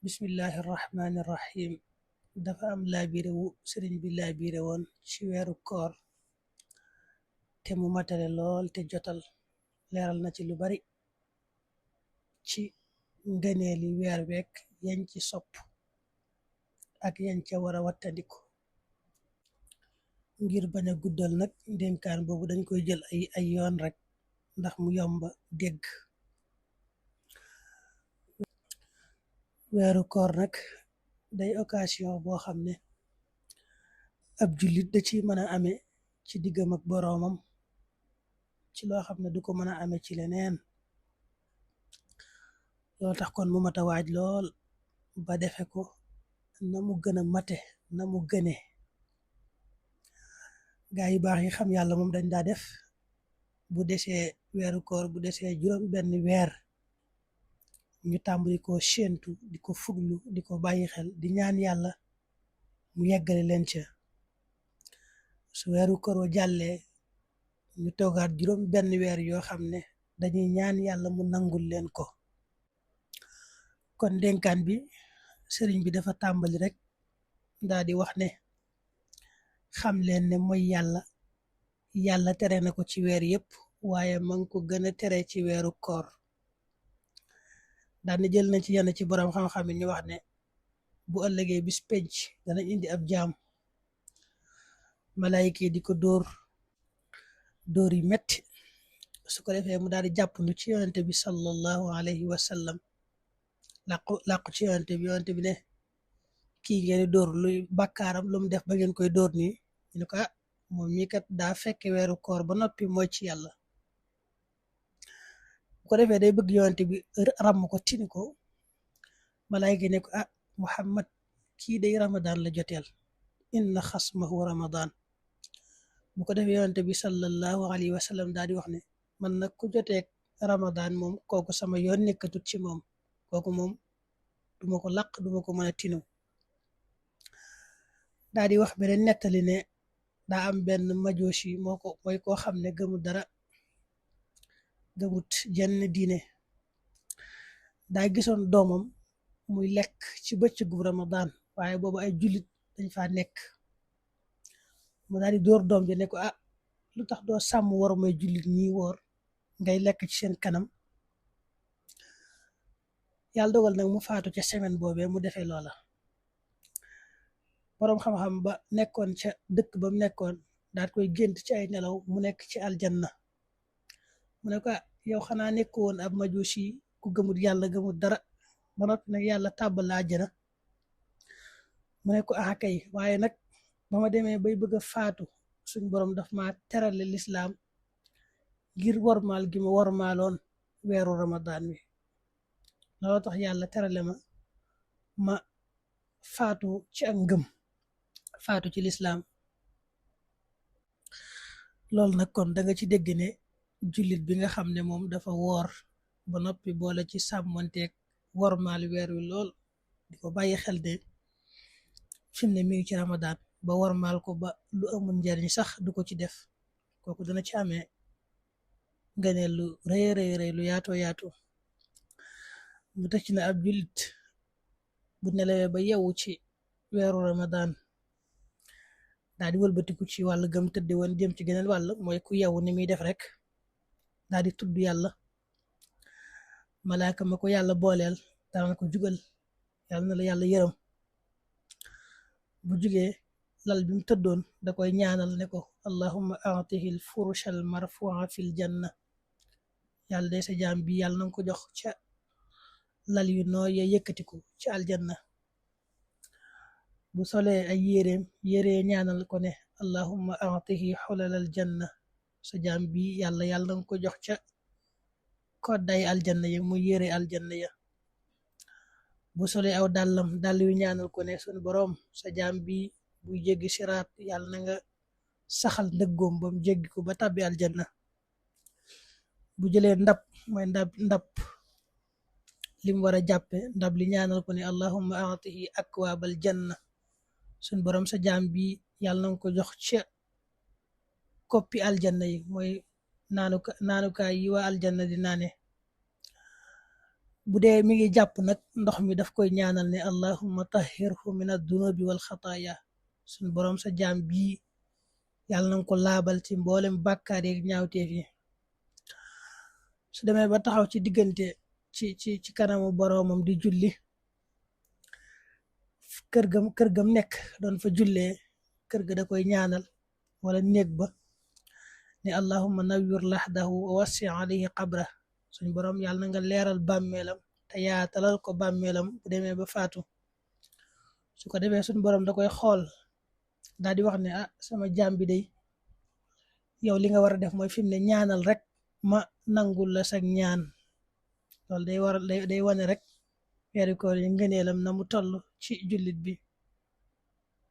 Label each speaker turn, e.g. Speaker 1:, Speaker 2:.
Speaker 1: bismillahi irrahmani irrahim dafa am laabire wu sëriñ bi laabire woon ci weeru koor te mu matale lool te jotal leeral na ci lu bari ci ngëneeli weer week yañ ci sopp ak yañ ca wara wattandiku. Ngir bañ a guddal nag ndénkaan boobu dañ koy jël ay yoon rek ndax mu yomba dégg. Weeru koor nag day occasion boo xam ne ab jullit da ci mën a ame ci diggam ak boroomam ci loo xam ne du ko mën a ame ci leneen. Loolu tax kon mu mata waaj lool ba defe ko na mu gën a mate na mu gëne. Gaa yi baax yi xam yàlla moom dañ daa def bu desee weeru koor bu desee juróom benn weer ñu tàmbali ko séentu di ko fuglu di ko bàyyi xel di ñaan yàlla mu yeggale leen ca. Su weeru koor wa jàllee ñu toogaat juróom benn weer yoo xam ne dañuy ñaan yàlla mu nangul leen ko. Kon dénkaan bi sëriñ bi dafa tàmbali rek daa di wax ne xam leen ne mooy yàlla tere na ko ci weer yépp waaye man ko gën a tere ci weeru koor. Daane jël na ci yenn ci boroom xam-xam yi ñu wax ne bu ëllëgee bis penc dana indi ab jaam malaayika yi di ko dóor yi metti su ko defee mu daal di jàpp nu ci yonente bi sallallahu alayhi wa sallam làqu ci yonente bi ne kii ngeen dóor luy bàkkaaram lu mu def ba ngeen koy dóor nii. ñu ne ko moom mii kat daa fekke weeru koor ba noppi mooy ci yàlla. Bu ko defee day bëgg yonente bi ràmm ko tini ko malaayika ne ko Muhammad kii day ramadan la joteel inna xasmahu ramadan. Bu ko defee yonente bi sallallahu alayhi wa sallam daal di wax ne man nag ku joteek ramadan moom kooku sama yoon nekkatut ci moom, kooku moom duma ko laq duma ko mën a tinu. Daal di wax beneen nettali ne daa am benn majoosi mooy koo xam ne gëmut dara, gëmut jenn diine, daa gisoon doomam muy lekk ci bëccëgu ramadan waaye boobu ay jullit dañ fa nekk. mu daal di dóor doom ji ne ko lu tax doo sàmm war may jullit ñi woor ngay lekk ci seen kanam. Yàlla dogal nag mu faatu ca semaine boobee mu defee loola. Boroom xam-xam ba nekkoon ca dëkk ba mu nekkoon daal koy gént ci ay nelaw mu nekk ci aljanna. mu ne ko yow xanaa nekk woon ab majusi ku gëmut yàlla gëmut dara ba noppi nag yàlla tàbbal la àjjana. mu ne ko kay waaye nag ba ma demee bay bëgg a faatu suñ boroom daf ma terale lislaam ngir wormaal gi ma wormaaloon weeru ramadan wi. loolu tax yàlla terale ma faatu ci ak ngëm, faatu ci lislaam. loolu nag kon danga ci dégg ne jullit bi nga xam ne moom dafa woor ba noppi boole ci sàmmanteeg wormaal weer wi lool di ko bàyyi xel de fi mu ne mi ngi ci ramadan ba wormaal ko ba lu amul njariñ sax du ko ci def, kooku dana ci amee ngëneel lu rëy rëy lu yaatoo yaatu. mu tëj na ab jullit bu nelawee ba yewu ci weeru ramadan daal di wëlbatiku ci wàll gëm tëdde woon jëm ci geneen wàll mooy ku yewu ni muy def rek daal di tudd yàlla. malaaka ma ko yàlla booleel daan ko jugal yàlla na la yàlla yërëm. bu jugee lal bi mu tëddoon da koy ñaanal ne ko allahumma a'tihi al furusha al marfu'a fil janna. yàlla day sa jaam bi yàlla nanga ko jox ca lal yu nooy ya yëkkatiku ci aljanna. bu solee ay yéree ñaanal ko ne allahumma a'tihi xulal al janna. sa jaam bi yàlla nanga ko jox ca kodday aljanna ya mu yére aljanna ya. bu solee aw dàll yu ñaanal ko ne sunu boroom sa jaam bi buy jéggi siraat yàlla na nga saxal ndëggoom bam jéggi ko ba tàbbi aljanna. bu jëlee ndab mooy ndab lim war a jàppe ndab li ñaanal ko ne allahumma a'tihi akwaabal janna. sun boroom sa jaam bi yàlla nanga ko jox ca koppi aljanna yi mooy naanukaay yi waa aljanna di naane. bu dee mi ngi jàpp nag ndox mi daf koy ñaanal ne allahumma tahhirhu min ad-dunubi wal xataaya suñ boroom sa jaam bii yàlla nanga ko laabal ci mboolem bàkkaar yeeg ñaawteef yi su demee ba taxaw ci diggante ci kanamu boroomam di julli kër gam nekk doon fa jullee kër ga da koy ñaanal wala néeg ba ne allahumma nawwir lahdahu wa wassi alayhi qabra suñ boroom yàlla na nga leeral bàmmeelam te yaatalal ko bàmmeelam bu demee ba faatu su ko defee suñ boroom da koy xool daal di wax ne sama jaam bi day yow li nga war a def mooy fi mu ne ñaanal rek ma nangul la sag ñaan loolu day wane rek weeru koor yi ngëneelam na mu toll ci jullit bi